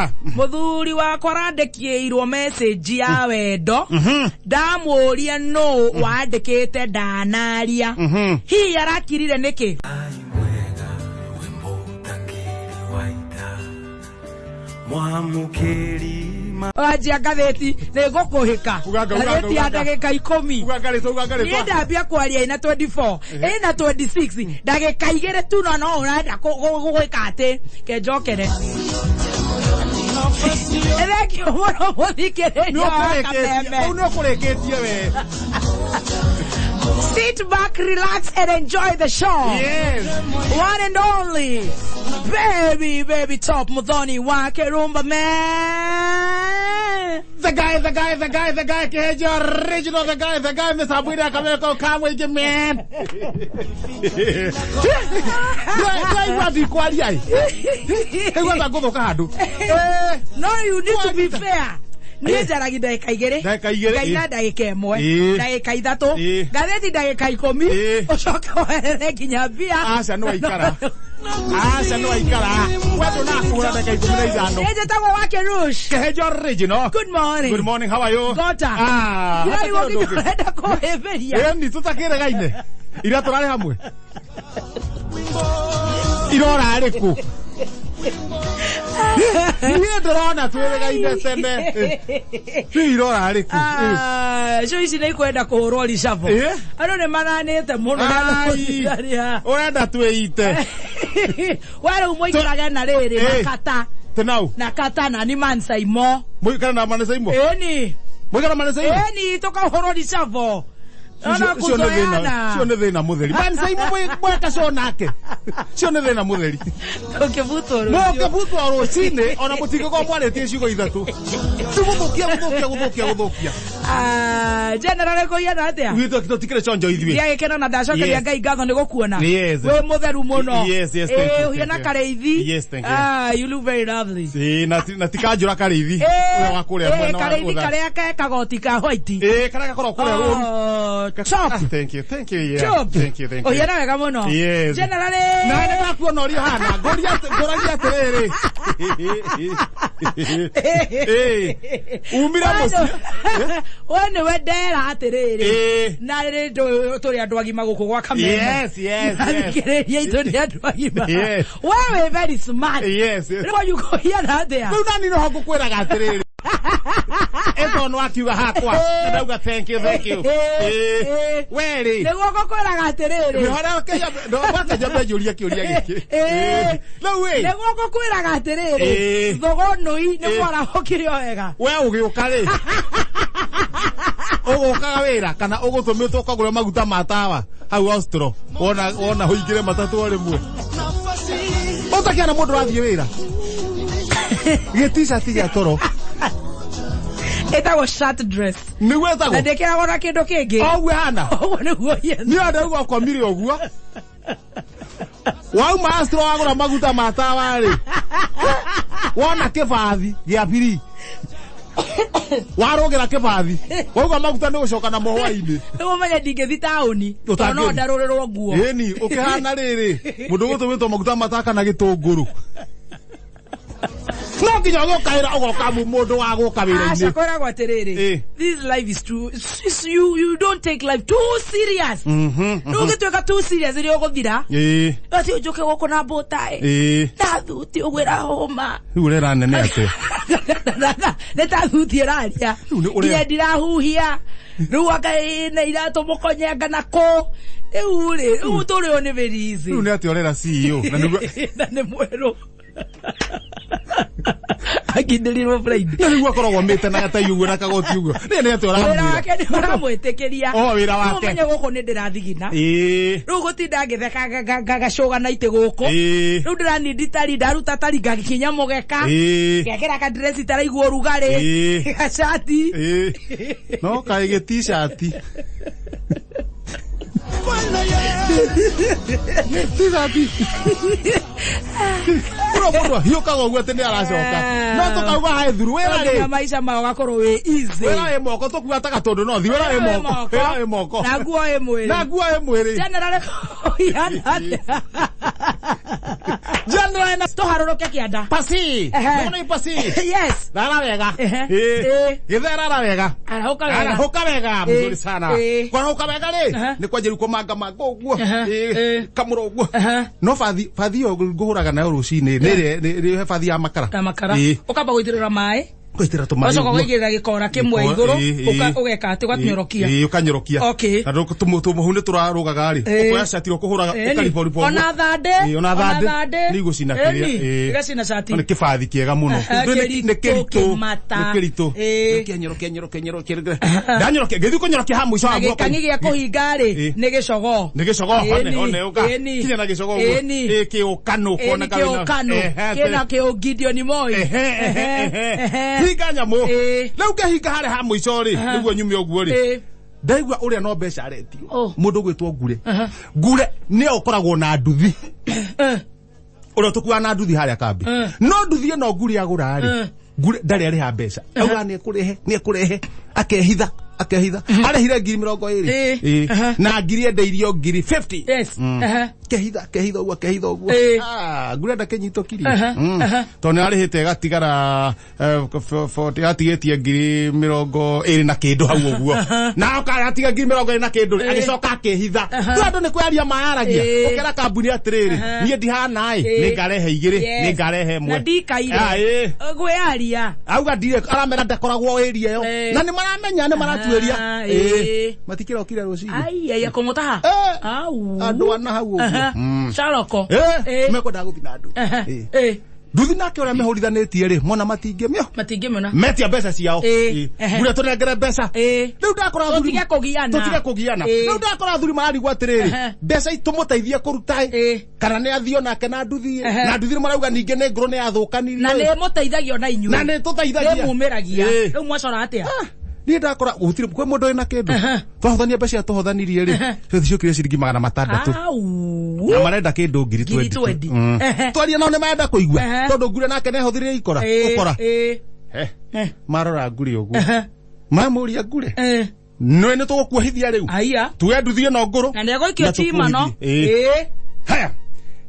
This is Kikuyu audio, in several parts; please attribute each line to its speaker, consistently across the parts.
Speaker 1: Muthuri wakwa arandĩkĩirwo message ya wendo, ndamũria nũ wandĩkĩte ndanaria. Hihi arakirire nĩkĩ?
Speaker 2: Mwega wimbo ũtangĩrĩ wa ita mwamũkĩri ma
Speaker 1: Wanjia ngathĩti nĩ ngũkũhĩka.
Speaker 3: Uganga, uganga,
Speaker 1: Ngathĩti ya
Speaker 3: uganga.
Speaker 1: ndagĩka 10.
Speaker 3: Uga ngarĩtwa, uga
Speaker 1: Niĩ
Speaker 3: ngarĩtwa.
Speaker 1: ndambia kwaria ĩna 24 ĩna 26 ndagĩka 2 tu, no no ũrenda gwĩka atĩ kenjokere. Thengio mũno mũthikĩrĩria wa Kameme.
Speaker 3: Nĩ ũkũrĩkĩtie we.
Speaker 1: Sit back, relax and enjoy the show.
Speaker 3: Yes.
Speaker 1: One and only baby, baby top Muthoni wa Kerumba man.
Speaker 3: The guy, the guy, the guy, the guy, Kehejo original, the guy, the guy, Mr. Bwira Kameko Kamwe man. Ndwaigua ndikwaria ĩ. Kaigua ta ngũthũka handũ.
Speaker 1: No, you need to be fair. Niĩ njaragia ndagĩka 2.
Speaker 3: Ndagĩka 2,
Speaker 1: Ngaina
Speaker 3: ĩ.
Speaker 1: ndagĩka 1.
Speaker 3: Ĩ.
Speaker 1: Ndagĩka 3.
Speaker 3: Ĩ.
Speaker 1: Ngathĩti ndagĩka 10.
Speaker 3: Ĩ.
Speaker 1: Ũcoke weherere nginya mbia.
Speaker 3: Aca nĩ waikara. Aca nĩ waikara. We ndũnakũhũra ndagĩka 15.
Speaker 1: Niĩ njĩtagwo Wakerush.
Speaker 3: Kehejo original.
Speaker 1: Good morning.
Speaker 3: Good morning, how are you?
Speaker 1: Gota.
Speaker 3: Ah,
Speaker 1: Ndĩraigua
Speaker 3: hatakĩrĩ
Speaker 1: nginya
Speaker 3: ũndũ ũngĩ.
Speaker 1: ũrenda kũhĩmbĩria.
Speaker 3: Ĩni tũtakĩregaine. Ira tũrarĩ hamwe. Irora rĩkũ? Niĩ ndĩrona twĩrĩgaine tene. Rĩu irora rĩkũ?
Speaker 1: Ah, cio ici nĩ ikwenda kũhũrwo ricabo.
Speaker 3: Ĩ.
Speaker 1: Andũ nĩ maranĩte mũno
Speaker 3: Ai,
Speaker 1: na
Speaker 3: ũrenda twĩite.
Speaker 1: we rĩu mũikarage na rĩrĩ na
Speaker 3: Ĩ.
Speaker 1: kata
Speaker 3: Tenau.
Speaker 1: na kata na ni mansaimo.
Speaker 3: Mũikara na Manesaimo.
Speaker 1: Ĩni.
Speaker 3: Mũikara Manesaimo.
Speaker 1: Ĩni tũkahũrwo ricabo. Ona
Speaker 3: Cio nĩ thĩna,
Speaker 1: kuzoeana.
Speaker 3: cio nĩ thĩna mũtheri. Manesaimo mweka cio nake. Cio nĩ thĩna mũtheri.
Speaker 1: Tũkĩbutwo rũciũ.
Speaker 3: Mũngĩbutwo rũcinĩ ona mũtingĩkorwo mwarĩtie ciugo ithatũ. Ti gũthũkia, gũthũkia, gũthũkia, gũthũkia.
Speaker 1: Ah, General kũhiana atĩa?
Speaker 3: Gwitũ tũtikĩrĩ conjo ithuĩ.
Speaker 1: Ndiagĩkena na ndacokeria
Speaker 3: Yes.
Speaker 1: Ngai ngatho nĩ gũkuona.
Speaker 3: Yes.
Speaker 1: Wĩ mũtheru mũno.
Speaker 3: Yes, thank
Speaker 1: Ĩ,
Speaker 3: you,
Speaker 1: ũhiana
Speaker 3: thank you.
Speaker 1: karĩithi.
Speaker 3: Yes, thank you.
Speaker 1: Ah, you look very lovely.
Speaker 3: Ĩĩ, na ti kanjũra karĩithi. Ũrĩa wa kũrĩa mwena wa
Speaker 1: karĩithi
Speaker 3: gũtha.
Speaker 1: karĩa ke kagoti ka white.
Speaker 3: Ĩĩ, karĩa gakoragwo kũrĩa rũru.
Speaker 1: Oh, chop.
Speaker 3: Ah, thank you, thank you, yeah.
Speaker 1: Chop.
Speaker 3: Thank you, thank you.
Speaker 1: Ũhiana wega mũno.
Speaker 3: Yes.
Speaker 1: General.
Speaker 3: Na nĩ ndakuona ũrĩa ũhana. Ngũria ngũragia atĩrĩrĩ. Ĩĩ. Umire mũciĩ.
Speaker 1: We nĩwe ndera atĩrĩrĩ.
Speaker 3: Ĩĩ.
Speaker 1: Na rĩrĩ tũrĩ andũ agima gũkũ gwa Kameme.
Speaker 3: Yes.
Speaker 1: Athikĩrĩria aitũ nĩ andũ agima.
Speaker 3: Yes.
Speaker 1: We wĩ very smart.
Speaker 3: Yes.
Speaker 1: Rĩu wanyu kũhiana atĩa?
Speaker 3: Rĩu nani noho ngũkwĩraga atĩrĩrĩ. Ĩto no akiuga hakwa. Na ndauga thank you, thank you. Ĩĩ. We rĩ.
Speaker 1: Nĩguo ngũkwĩraga atĩrĩrĩ.
Speaker 3: Nĩho njũria kĩũria gĩkĩ.
Speaker 1: Ĩĩ.
Speaker 3: Rĩu ĩ.
Speaker 1: Nĩguo ngũkwĩraga atĩrĩrĩ.
Speaker 3: Ĩĩ.
Speaker 1: Thũgũnũi nĩ
Speaker 3: Ĩĩ.
Speaker 1: mwarahũkire o wega.
Speaker 3: We ũgĩũka rĩ. Ũgũkaga wĩra kana ũgũtũmĩtwo ũkagũra maguta ma tawa hau Austro. Wona wona ũingĩre matatũ o rĩmwe. Ũtakĩona mũndũ ũrathiĩ wĩra. Gĩticati gĩa toro.
Speaker 1: Ĩtagwo shirt dress.
Speaker 3: Nĩguo
Speaker 1: Na
Speaker 3: ĩtagwo.
Speaker 1: ndĩkĩragwo na kĩndũ kĩngĩ.
Speaker 3: Ũguo ĩhana.
Speaker 1: Ũguo nĩguo hiana.
Speaker 3: Niĩ ndauga ũkomire ũguo. Wauma Astro wagũra maguta ma tawa rĩ. Wona kĩbathi gĩa biri. Warũgĩra kĩbathi. Wauga maguta nĩ gũcoka namo hwainĩ.
Speaker 1: Nĩguo ũmenye ndingĩthi taũni. Tondũ no
Speaker 3: Ũtangĩthi.
Speaker 1: ndarũrĩrwo nguo.
Speaker 3: Ĩni, ũkĩhana rĩrĩ, mũndũ ũgũtũmĩtwo maguta ma tawa kana gĩtũngũrũ. No nginya ũgĩũkaĩra ũgoka mũndũ wa gũka
Speaker 1: Aca
Speaker 3: wĩra-inĩ.
Speaker 1: kwĩragwo atĩrĩrĩ.
Speaker 3: Ĩ.
Speaker 1: This life is too, it's, you don't take life too serious. Rĩu ũngĩtuĩka too serious rĩrĩa ũgũthira.
Speaker 3: Ĩĩ,
Speaker 1: Ati ũnjũke gũkũ na mbũtaĩ.
Speaker 3: ĩĩ.
Speaker 1: Na thuti ũguo ĩrahũma.
Speaker 3: Rĩu ũrera nene atĩa?
Speaker 1: Nĩ ta thuti ĩraria.
Speaker 3: Rĩu nĩ ũrĩa-
Speaker 1: Nginya ndirahuhia. Rĩu anga ĩna iratũ mũkonyenga na kũ. Rĩu rĩ, rĩu tũrĩo nĩ very easy.
Speaker 3: Rĩu nĩ atĩa ũrera CEO? Na nĩguo
Speaker 1: Na nĩ mwerũ. Akindĩrirwo Friday.
Speaker 3: na nĩguo akoragwo mĩte na gatai ũguo na kagoti ũguo. Nĩ nĩ atĩa
Speaker 1: Wĩra
Speaker 3: ũramwĩra?
Speaker 1: wake nĩ ũramwĩtĩkĩria.
Speaker 3: O, wĩra wake.
Speaker 1: Rĩu ũmenye gũkũ nĩ ndĩrathigina.
Speaker 3: Ĩĩ.
Speaker 1: Rĩu gũtinda ngĩtheka ngacũga na itĩ gũkũ.
Speaker 3: Ĩĩ.
Speaker 1: Rĩu ndĩranindi tari ndaruta tari ngakinya mũgeka.
Speaker 3: Ĩĩ.
Speaker 1: Ngekĩra kadresi taraigua ũrugarĩ.
Speaker 3: Ĩĩ.
Speaker 1: Gacati.
Speaker 3: Ĩĩ. No kaĩ gĩticati. Gĩticati. Ũrĩa mũndũ ahiũkaga ũguo atĩ nĩ aracoka. No tũkauga hae thuru wĩra
Speaker 1: Nginya
Speaker 3: rĩ.
Speaker 1: maica mao gakorwo wĩ easy.
Speaker 3: Wĩra wĩ moko tũkuaga ta gatũndũ no thi wĩra wĩ moko. Wĩra wĩ moko.
Speaker 1: Na nguo ĩ mwĩrĩ.
Speaker 3: Na nguo ĩ mwĩrĩ.
Speaker 1: General kũhiana atĩa?
Speaker 3: General na
Speaker 1: Tũharũrũke kĩanda.
Speaker 3: pasi.
Speaker 1: Ehe.
Speaker 3: Nĩ pasi.
Speaker 1: Yes.
Speaker 3: Rara wega.
Speaker 1: Ehe.
Speaker 3: Eh.
Speaker 1: Eh.
Speaker 3: Githe rara wega.
Speaker 1: Arahũka wega.
Speaker 3: Arahũka wega
Speaker 1: Eh.
Speaker 3: mzuri sana.
Speaker 1: Eh.
Speaker 3: Kwarahũka wega rĩ
Speaker 1: Ehe.
Speaker 3: nĩ kwanjĩrĩria kũmanga manga ũguo.
Speaker 1: Ehe.
Speaker 3: Eh,
Speaker 1: Eh.
Speaker 3: Kamũra ũguo.
Speaker 1: Ehe.
Speaker 3: No bathi bathi ĩyo ngũhũraga nayo rũcinĩ nĩ ĩrĩa nĩ bathi ya makara.
Speaker 1: Ya makara.
Speaker 3: Eh.
Speaker 1: Ũkamba gũitĩrĩra maĩ.
Speaker 3: Gũitĩra tũmaĩ.
Speaker 1: Ũgacoka
Speaker 3: ũguo.
Speaker 1: ũkaigĩrĩra gĩkora kĩmwe
Speaker 3: Gĩkora,
Speaker 1: igũrũ.
Speaker 3: eh, eh.
Speaker 1: Ũgeka atĩ ũgakĩnyorokia.
Speaker 3: Ĩĩ, ũkanyorokia.
Speaker 1: Okay.
Speaker 3: Na tũmũhu nĩ tũrarũgaga rĩ.
Speaker 1: Eh.
Speaker 3: Ũkoya cati ũkũhũraga
Speaker 1: Ĩni.
Speaker 3: ũkariboribo.
Speaker 1: Ona thandĩ.
Speaker 3: Ĩĩ, ona thandĩ. Nĩ igũcina kĩrĩa.
Speaker 1: Ĩni.
Speaker 3: Ĩĩ.
Speaker 1: Igacina cati.
Speaker 3: Nĩ kĩbathi kĩega mũno.
Speaker 1: Ehe,
Speaker 3: Nĩ
Speaker 1: kĩritũ
Speaker 3: kĩritũ.
Speaker 1: kĩmata.
Speaker 3: Nĩ kĩritũ.
Speaker 1: Ĩĩ.
Speaker 3: Nyorokia, nyorokia, nyorokia, nyorokia. Ndanyorokia, ngĩthiĩ kũnyorokia ha mũico
Speaker 1: Na
Speaker 3: wa guoko.
Speaker 1: gĩkangi gĩa kũhinga rĩ
Speaker 3: Ĩĩ.
Speaker 1: nĩ gĩcogoo.
Speaker 3: Nĩ gĩcogoo, one,
Speaker 1: Ĩni.
Speaker 3: one, ũka.
Speaker 1: Ĩni.
Speaker 3: Kinya na gĩcogoo ũguo.
Speaker 1: Ĩni.
Speaker 3: Ĩĩ, kĩũkanu,
Speaker 1: Ĩni
Speaker 3: ũkoneka wĩna-
Speaker 1: kĩũkanu.
Speaker 3: Ehe,
Speaker 1: Kĩna kĩũgideon Moi.
Speaker 3: Ehe, ehe, ehe.
Speaker 1: Ehe.
Speaker 3: Hinga nyamũ.
Speaker 1: Ĩĩ.
Speaker 3: Rĩu ngĩhinga harĩa ha mũico rĩ, nĩguo nyume ũguo rĩ.
Speaker 1: Ĩĩ.
Speaker 3: Ndaigua ũrĩa no mbeca aretio.
Speaker 1: Oh.
Speaker 3: Mũndũ ũgwĩtwo Ngure.
Speaker 1: Aha.
Speaker 3: Ngure nĩwe ũkoragwo na nduthi.
Speaker 1: Eh.
Speaker 3: Ũrĩa tũkuaga na nduthi harĩa kambi.
Speaker 1: Eh.
Speaker 3: No nduthi ĩno Ngure agũra rĩ.
Speaker 1: Eh.
Speaker 3: Ngure ndarĩ arĩha mbeca. Auga nĩekũrehe, nĩekũrehe. Akehitha, akehitha. Arĩhire 20,000.
Speaker 1: Eh.
Speaker 3: Ĩĩ.
Speaker 1: Aha.
Speaker 3: Na ngiri endeirio 50,000.
Speaker 1: Yes. Aha.
Speaker 3: Kehitha, kehitha ũguo, kehitha ũguo.
Speaker 1: Eh.
Speaker 3: Ah, Ngure ndakĩnyitũkirie.
Speaker 1: Aha, aha.
Speaker 3: Tondũ nĩarĩhĩte ĩgatigara atigĩtie 20,000 na kĩndũ hau ũguo. Na oka atiga 20,000 na kĩndũ rĩ,
Speaker 1: Eh.
Speaker 3: agĩcoka akĩhitha. Rĩu andũ nĩ kwaria mayaragia.
Speaker 1: Eh.
Speaker 3: Ũkera kambuni atĩrĩrĩ,
Speaker 1: Aha.
Speaker 3: niĩ ndihana ĩ,
Speaker 1: Eh.
Speaker 3: nĩngarehe igĩrĩ,
Speaker 1: Yes.
Speaker 3: nĩngarehe ĩmwe.
Speaker 1: Na ndikaire.
Speaker 3: Ah, ĩ.
Speaker 1: Gwĩaria.
Speaker 3: Auga ndirĩ aramera ndakoragwo area ĩyo.
Speaker 1: Eh.
Speaker 3: Na nĩ maramenya nĩ maratuĩria.
Speaker 1: Ah,
Speaker 3: Ĩ.
Speaker 1: ĩ.
Speaker 3: Matikĩrokire rũcinĩ.
Speaker 1: Ai, ai, kũng'ũtaha.
Speaker 3: Eh.
Speaker 1: Au.
Speaker 3: Andũ ana hau ũguo.
Speaker 1: Aha.
Speaker 3: Mm.
Speaker 1: Caroko.
Speaker 3: Eh,
Speaker 1: Eh.
Speaker 3: mekwendaga gũthiĩ na andũ.
Speaker 1: Aha.
Speaker 3: Eh.
Speaker 1: Eh.
Speaker 3: Nduthi nake ũrĩa mehũrithanĩtie rĩ, mona matingĩmio.
Speaker 1: Matingĩmĩona.
Speaker 3: Metia mbeca ciao.
Speaker 1: Eh.
Speaker 3: Ĩ.
Speaker 1: Ehe.
Speaker 3: Ngure tũnengere mbeca.
Speaker 1: Eh.
Speaker 3: Rĩu ndakora athuri
Speaker 1: Tũtige kũgiana.
Speaker 3: Tũtige kũgiana.
Speaker 1: Ĩ.
Speaker 3: Rĩu ndakora athuri mararigwo atĩrĩrĩ,
Speaker 1: Ehe.
Speaker 3: mbeca tũmũteithie kũruta ĩ.
Speaker 1: Ĩ.
Speaker 3: Kana nĩ athiĩ onake na nduthi ĩ.
Speaker 1: Ehe.
Speaker 3: Na nduthi nĩ marauga ningĩ nĩ ngũrũ nĩ yathũkanirie.
Speaker 1: Na nĩ mũteithagio na inyuĩ.
Speaker 3: Na nĩ tũteithagia.
Speaker 1: Nĩ mumĩragia.
Speaker 3: Ĩ.
Speaker 1: Rĩu mwacora atĩa?
Speaker 3: Ah, niĩ ndakora gũtirĩ kwĩ mũndũ wĩna kĩndũ.
Speaker 1: Ehe.
Speaker 3: Twahũthania mbeca iria tũhothanirie rĩ,
Speaker 1: Ehe.
Speaker 3: ciothe ciokire ciringi 600.
Speaker 1: Au.
Speaker 3: Na marenda kĩndũ ngiri
Speaker 1: Ngiri
Speaker 3: 20.
Speaker 1: 20.
Speaker 3: Mm.
Speaker 1: Ehe.
Speaker 3: Twaria nao nĩ marenda kũigua.
Speaker 1: Ehe.
Speaker 3: Tondũ ngure nake nĩahũthĩrire ikora.
Speaker 1: Ĩ,
Speaker 3: Ũkora.
Speaker 1: ĩ.
Speaker 3: Eh.
Speaker 1: Eh.
Speaker 3: Marora ngure ũguo.
Speaker 1: Ehe.
Speaker 3: Mamũria ngure.
Speaker 1: Eh.
Speaker 3: Nĩ nĩ tũgũkuohithia rĩu.
Speaker 1: Aya.
Speaker 3: Tuge nduthi ĩno ngũrũ.
Speaker 1: Na nĩegũikio
Speaker 3: Na
Speaker 1: cima no.
Speaker 3: tũkuohithie. Ĩ.
Speaker 1: Ĩ.
Speaker 3: Haya.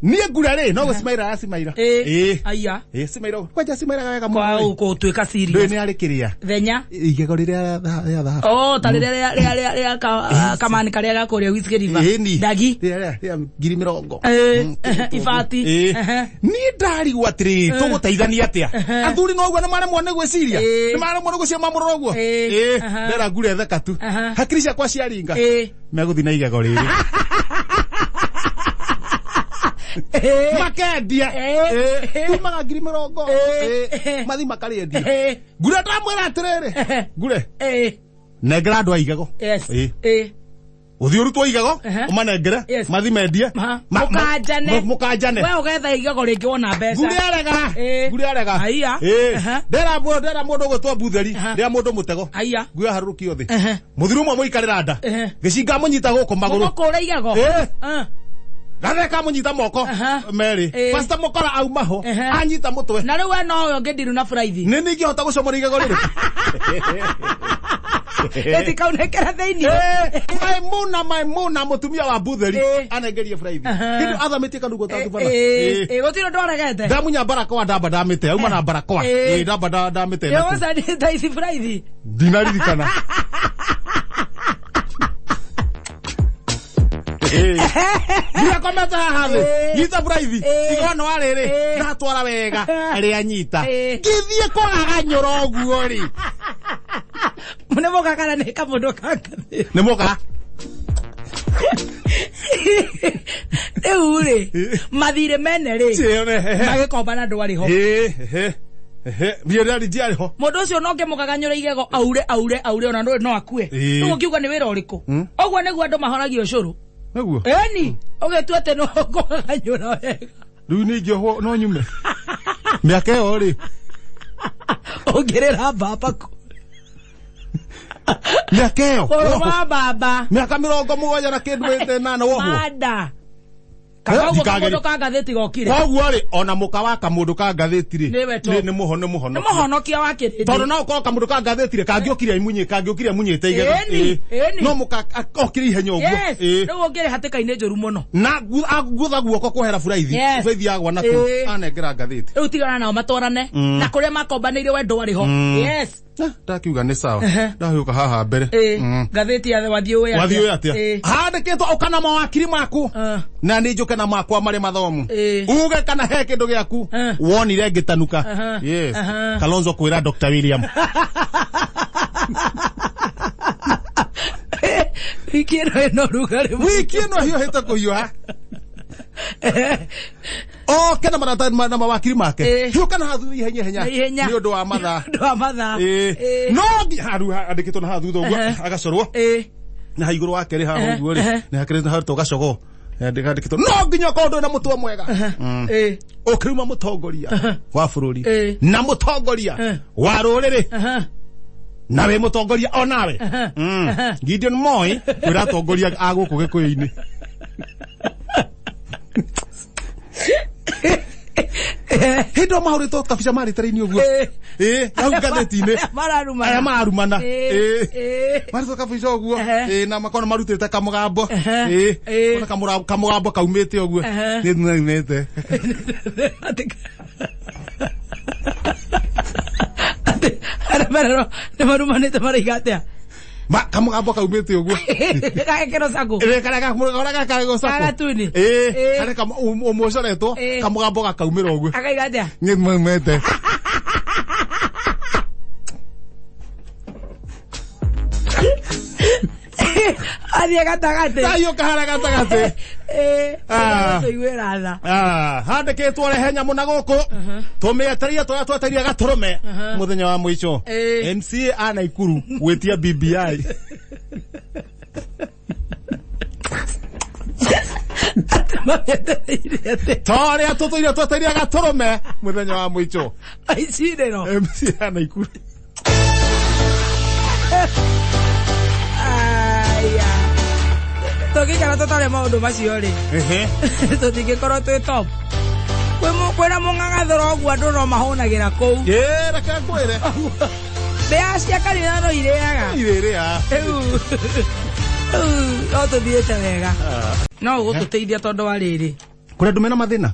Speaker 3: Niĩ ngure rĩ no gũcimaira aracimaira.
Speaker 1: Ĩ.
Speaker 3: Ĩ.
Speaker 1: Aya.
Speaker 3: Ĩ cimaira. Kwanja cimairaga wega
Speaker 1: Kwa
Speaker 3: mũno.
Speaker 1: gũtuĩka
Speaker 3: Ndũĩ
Speaker 1: serious.
Speaker 3: nĩ arĩ kĩrĩa.
Speaker 1: Thenya.
Speaker 3: Igego rĩrĩa rĩa thahabu.
Speaker 1: Oh, ta rĩrĩa rĩa kamani karĩa ga kũrĩa Whiskey River.
Speaker 3: Ĩni.
Speaker 1: Ndagi.
Speaker 3: Rĩrĩa rĩa 20,000.
Speaker 1: Ĩ.
Speaker 3: Mm,
Speaker 1: Ibati.
Speaker 3: Ĩ.
Speaker 1: Ehe.
Speaker 3: Niĩ ndarigwo atĩrĩrĩ tũgũteithania atĩa athuri no ũguo nĩ maremwo nĩ gwĩciria
Speaker 1: Ĩ.
Speaker 3: nĩ maremwo nĩ gwĩciria mamũrora ũguo
Speaker 1: Ĩ.
Speaker 3: Ĩ.
Speaker 1: Aha.
Speaker 3: ndera ngure theka tu
Speaker 1: Aha.
Speaker 3: hakiri ciakwa ciaringa
Speaker 1: Ĩ.
Speaker 3: megũthiĩ na igego rĩrĩ
Speaker 1: Ĩ.
Speaker 3: makendia
Speaker 1: Ĩ.
Speaker 3: Ĩ. tumaga 20,000
Speaker 1: Ĩ.
Speaker 3: Ĩ. mathi makarĩendia
Speaker 1: Ĩ.
Speaker 3: ngure ndamwĩra atĩrĩrĩ ngure
Speaker 1: Ĩ.
Speaker 3: nengera andũ a igego
Speaker 1: Yes.
Speaker 3: Ĩ.
Speaker 1: Ĩ.
Speaker 3: ũthiĩ ũrutwo igego
Speaker 1: Ehe.
Speaker 3: ũmanengere
Speaker 1: Yes.
Speaker 3: mathi mendie
Speaker 1: Ma- Mũkanjane.
Speaker 3: mũkanjane
Speaker 1: We ũgetha igego rĩngĩ wona mbeca.
Speaker 3: ngure arega
Speaker 1: Ĩ.
Speaker 3: ngure arega
Speaker 1: Aya.
Speaker 3: Ĩ.
Speaker 1: Aha.
Speaker 3: ndera mũndũ ndera mũndũ ũgwĩtwo mbutheri
Speaker 1: Aha.
Speaker 3: rĩa mũndũ mũtego
Speaker 1: Aya.
Speaker 3: ngure harũrũkio thĩ
Speaker 1: Ehe.
Speaker 3: mũthuri ũmwe mũikarĩra nda
Speaker 1: Ehe.
Speaker 3: gĩcinga mũnyita gũkũ magũrũ
Speaker 1: Mũgũkũra igego.
Speaker 3: Ĩ.
Speaker 1: Ah.
Speaker 3: gatheka mũnyita moko
Speaker 1: Aha.
Speaker 3: merĩ
Speaker 1: Ĩ.
Speaker 3: pasta mũkora auma ho
Speaker 1: Ehe.
Speaker 3: anyita mũtwe
Speaker 1: Na rĩu we nowe ũngĩndiru na buraithi.
Speaker 3: nĩ ningĩhota gũcomora igego rĩrĩ
Speaker 1: Rĩtikaunĩkĩra thĩinĩ.
Speaker 3: Maimuna Maimuna mũtumia wa mbutheri
Speaker 1: Ĩ.
Speaker 3: anengerie buraithi
Speaker 1: Aha.
Speaker 3: kĩndũ athamĩtie kanugo ta thubana
Speaker 1: Ĩ. Ĩ, gũtirĩ ũndũ aregete.
Speaker 3: ndamunya barakoa ndamba ndamĩte auma na barakoa
Speaker 1: Ĩ.
Speaker 3: Ĩ, ndamba ndamĩte na kũu.
Speaker 1: Nĩũgũcanĩte ici buraithi.
Speaker 3: ndinaririkana Ndirakomete haha thĩ
Speaker 1: Ĩ.
Speaker 3: nyita buraithi
Speaker 1: Ĩ.
Speaker 3: igona wa rĩrĩ
Speaker 1: Ĩ.
Speaker 3: ndatwara wega rĩa nyita
Speaker 1: Ĩ.
Speaker 3: ngĩthiĩ kũgaganyũra ũguo rĩ
Speaker 1: Nĩ mũka kana nĩ kamũndũ kangathĩ.
Speaker 3: nĩ mũka
Speaker 1: Rĩu rĩ, mathirĩ mene rĩ, magĩkomba na ndwarĩ ho.
Speaker 3: niĩ ndari ndiarĩ ho
Speaker 1: Mũndũ ũcio no ngĩmũgaganyũra igego aure aure aure ona ndũĩ no akue.
Speaker 3: Ĩ.
Speaker 1: Rĩu ũkiuga nĩ wĩra ũrĩkũ? Ũguo nĩguo andũ mahoragia ũcũrũ.
Speaker 3: nĩguo
Speaker 1: Ĩni, ũgĩtua atĩ no kũgaganyũra wega.
Speaker 3: rĩu nĩ ingĩohwo no nyume mĩaka ĩyo rĩ
Speaker 1: Ũngĩrĩra mbamba kũ.
Speaker 3: mĩaka ĩyo
Speaker 1: Ũrũ wa mbamba.
Speaker 3: mĩaka 77 na kĩndũ ĩnana wohwo
Speaker 1: Manda. Kaba ũguo
Speaker 3: Ndikagerie.
Speaker 1: kamũndũ ka ngathĩti gokire.
Speaker 3: Koguo rĩ, ona mũka wa kamũndũ ka ngathĩti rĩ,
Speaker 1: Nĩwe top.
Speaker 3: nĩ mũho nĩ
Speaker 1: Nĩ
Speaker 3: mũhonokia.
Speaker 1: mũhonokia wa kĩrĩndĩ.
Speaker 3: Tondũ no ũkorwo kamũndũ ka ngathĩti rĩ, kangĩokire imunye, kangĩokire amunyĩte igetha.
Speaker 1: Ĩni, ĩni.
Speaker 3: No mũka okire ihenya ũguo.
Speaker 1: Yes.
Speaker 3: Ĩĩ.
Speaker 1: Rĩu ũngĩrĩ hatĩka-inĩ njũru mũno.
Speaker 3: Na ngutha guoko kwehera buraithi.
Speaker 1: Yes.
Speaker 3: Buraithi yagwa na kũu.
Speaker 1: Ĩĩ.
Speaker 3: Anengera ngathĩti.
Speaker 1: Rĩu tigana nao matwarane na kũrĩa makombanĩire wendo warĩ ho. Yes.
Speaker 3: Ndakiuga nĩ sawa. Ndahiũka haha mbere.
Speaker 1: Ĩĩ. Ngathĩti ya wathiĩ ũĩ atĩa.
Speaker 3: Wathiĩ ũĩ atĩa?
Speaker 1: Ĩĩ.
Speaker 3: Handĩkĩtwo ũka na mawakiri maku. Na nĩ njũke na makwa marĩ mathomu.
Speaker 1: Ĩĩ.
Speaker 3: Uge kana he kĩndũ gĩaku wonire ngĩtanuka. Yes. Kalonzo kwĩra Dr. William.
Speaker 1: Wiki ĩno ĩna ũrugarĩ mũingĩ.
Speaker 3: Wiki ĩno hiũhĩte kũhiũha. Oke na maratathi na mawakiri make.
Speaker 1: Ĩĩ.
Speaker 3: Hiũka na haha ihenya ihenya.
Speaker 1: Na ihenya.
Speaker 3: Nĩ ũndũ wa mathaa.
Speaker 1: Ũndũ wa mathaa.
Speaker 3: Ĩĩ.
Speaker 1: Ĩĩ.
Speaker 3: No nginya haru andĩkĩtwo na haha thutha ũguo agacorwo.
Speaker 1: Ĩĩ.
Speaker 3: Na ha igũrũ wake rĩ haha ũguo rĩ.
Speaker 1: Ehe.
Speaker 3: Nĩ hakĩrĩ harutwo gacogoo. Handĩkĩtwo no nginya ũkorwo ndũrĩ na mũtwe mwega.
Speaker 1: Ĩĩ.
Speaker 3: Ũkĩruma mũtongoria wa bũrũri
Speaker 1: Ĩĩ.
Speaker 3: na mũtongoria wa rũrĩrĩ na wĩ mũtongoria onawe. Gideon Moi kwĩra atongoria a gũkũ Gĩkũyũ-inĩ. Hĩndĩ ĩyo mahũrĩtwo kabica marĩ tara-inĩ ũguo. Ĩĩ, hau ngathĩti-inĩ.
Speaker 1: Mararumana.
Speaker 3: Aya mararumana.
Speaker 1: Ĩĩ.
Speaker 3: Ĩĩ.
Speaker 1: Ĩĩ.
Speaker 3: Marutwo kabica ũguo.
Speaker 1: Ehe.
Speaker 3: Ĩĩ, na makona marutĩte kamũgambo.
Speaker 1: Ehe.
Speaker 3: Ĩĩ.
Speaker 1: Ĩĩ.
Speaker 3: Kona kamũgambo kaumĩte ũguo.
Speaker 1: Ehe.
Speaker 3: Nĩ nĩte.
Speaker 1: Atĩ arĩa mererwo nĩ marumanĩte maraiga atĩa?
Speaker 3: Ma kamũgambo kaumĩte ũguo.
Speaker 1: Gagekĩrwo cakũ.
Speaker 3: Ĩĩ, karĩa karĩa gacako.
Speaker 1: Gagatuni.
Speaker 3: Ĩĩ,
Speaker 1: Ĩĩ.
Speaker 3: karĩa ũmwe ũcoretwo
Speaker 1: Ĩĩ.
Speaker 3: kamũgambo gakaumĩra ũguo.
Speaker 1: Akaiga atĩa?
Speaker 3: Nĩ nĩte.
Speaker 1: Athiĩ gatagatĩ.
Speaker 3: Tayũka harĩa gatagatĩ.
Speaker 1: Ĩĩ.
Speaker 3: Ah.
Speaker 1: Tũiguĩra tha.
Speaker 3: Handĩkĩtwo rehe nyamũ na gũkũ tũmĩetereire tũrĩa twetereire gatũrũme mũthenya wa mũico.
Speaker 1: Ĩĩ.
Speaker 3: MCA a Naikuru gwĩtia BBI.
Speaker 1: Atĩ mamĩetereire atĩ.
Speaker 3: Torĩa tũtũire twetereire gatũrũme mũthenya wa mũico.
Speaker 1: Aicindĩro.
Speaker 3: MCA a Naikuru.
Speaker 1: Aya. Tũngĩikara tũtarĩ maũndũ macio rĩ.
Speaker 3: Ehe.
Speaker 1: Tũtingĩkorwo twĩ top. Kwĩna mũng'ang'athũro ũguo andũ no mahũnagĩra kũu.
Speaker 3: Ĩĩ, reke ngwĩre.
Speaker 1: Mbĩa cia kanitha no irĩaga.
Speaker 3: Irĩrĩa.
Speaker 1: Rĩu no tũthiĩte wega. No ũgũtũteithia tondũ wa rĩrĩ.
Speaker 3: Kũrĩ andũ mena mathĩna?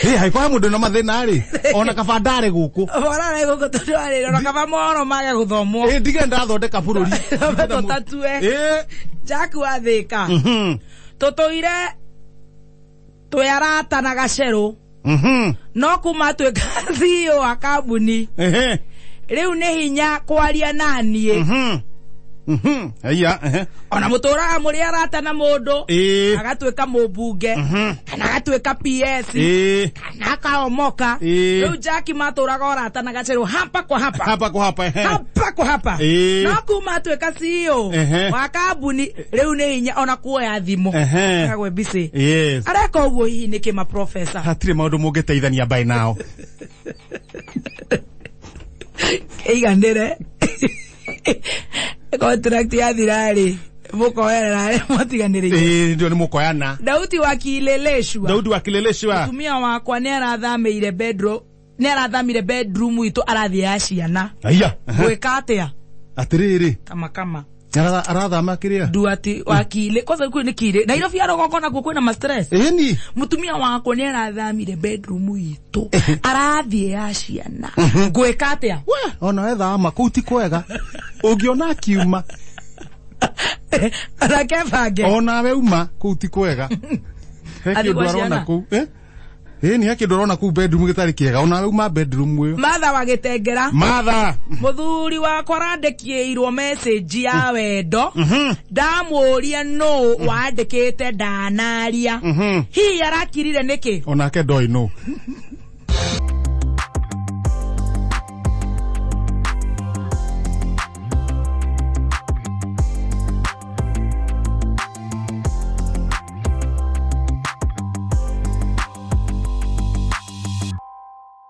Speaker 3: Ĩ, haikwaga mũndũ na mathĩna rĩ, ona kaba ndarĩ gũkũ.
Speaker 1: Borare gũkũ tondũ wa rĩrĩ ona kaba mohoro mage gũthomwo.
Speaker 3: Ĩ, ndige ndathondeka bũrũri.
Speaker 1: Tũtatue.
Speaker 3: Ĩ.
Speaker 1: Jack wa Thĩka. Tũtũire twĩ arata na gacerũ. No kuma atuĩka CEO wa kambuni.
Speaker 3: Ehe.
Speaker 1: Rĩu nĩ hinya kwaria na niĩ.
Speaker 3: Aya, ehe.
Speaker 1: Ona mũtũraga mũrĩ arata na mũndũ.
Speaker 3: Ĩĩ.
Speaker 1: Agatuĩka mũmbunge. Kana agatuĩka PS.
Speaker 3: Ĩĩ.
Speaker 1: Kana akaomoka.
Speaker 3: Ĩĩ.
Speaker 1: Rĩu Jack matũraga orata na gacerũ hapa kwa hapa.
Speaker 3: Hapa kwa hapa, ehe.
Speaker 1: Hapa kwa hapa.
Speaker 3: Ĩĩ.
Speaker 1: No kuma atuĩka CEO
Speaker 3: Ehe.
Speaker 1: wa kambuni rĩu nĩ hinya ona kuoya thimũ.
Speaker 3: Ehe.
Speaker 1: Akagwe busy.
Speaker 3: Yes.
Speaker 1: Areka ũguo hihi nĩkĩ ma professor?
Speaker 3: Hatirĩ maũndũ mũngĩteithania by now.
Speaker 1: Ĩiganĩre. Contract yathira rĩ mũkoerera arĩa mwatiganĩrĩire.
Speaker 3: Ĩĩ, ndio nĩ mũkoyana.
Speaker 1: Daudi wa Kileleshwa.
Speaker 3: Daudi wa Kileleshwa.
Speaker 1: Mũtumia wakwa nĩ arathamĩire bedroom, nĩ arathamire bedroom itũ arathiĩ ya ciana.
Speaker 3: Aya.
Speaker 1: Gwĩka atĩa?
Speaker 3: Atĩrĩrĩ.
Speaker 1: Kama kama.
Speaker 3: Arathama kĩrĩa?
Speaker 1: Duati wa Kile. Kwanza kwĩ nĩ Kile. Nairobi ya rũgongo nakuo kwĩna ma stress.
Speaker 3: Ĩni.
Speaker 1: Mũtumia wakwa nĩ arathamire bedroom itũ arathiĩ ya ciana. Ngwĩka atĩa?
Speaker 3: We, ona we thama kũu ti kwega. Ũngĩona akiuma.
Speaker 1: Reke bange.
Speaker 3: Ona we uma kũu ti kwega. He
Speaker 1: Athiĩ
Speaker 3: kĩndũ
Speaker 1: gwa
Speaker 3: arona
Speaker 1: ciana.
Speaker 3: kũu. Eh? Ĩni he kĩndũ arona kũu bedroom gĩtarĩ kĩega. Ona we uma bedroom ĩyo.
Speaker 1: Martha wa Gĩtengera.
Speaker 3: Martha.
Speaker 1: Mũthuri wakwa arandĩkĩirwo message ya wendo. Ndamũria nũ wandĩkĩte ndanaria. Hihi arakirire nĩkĩ?
Speaker 3: Onake ndoĩ nũ.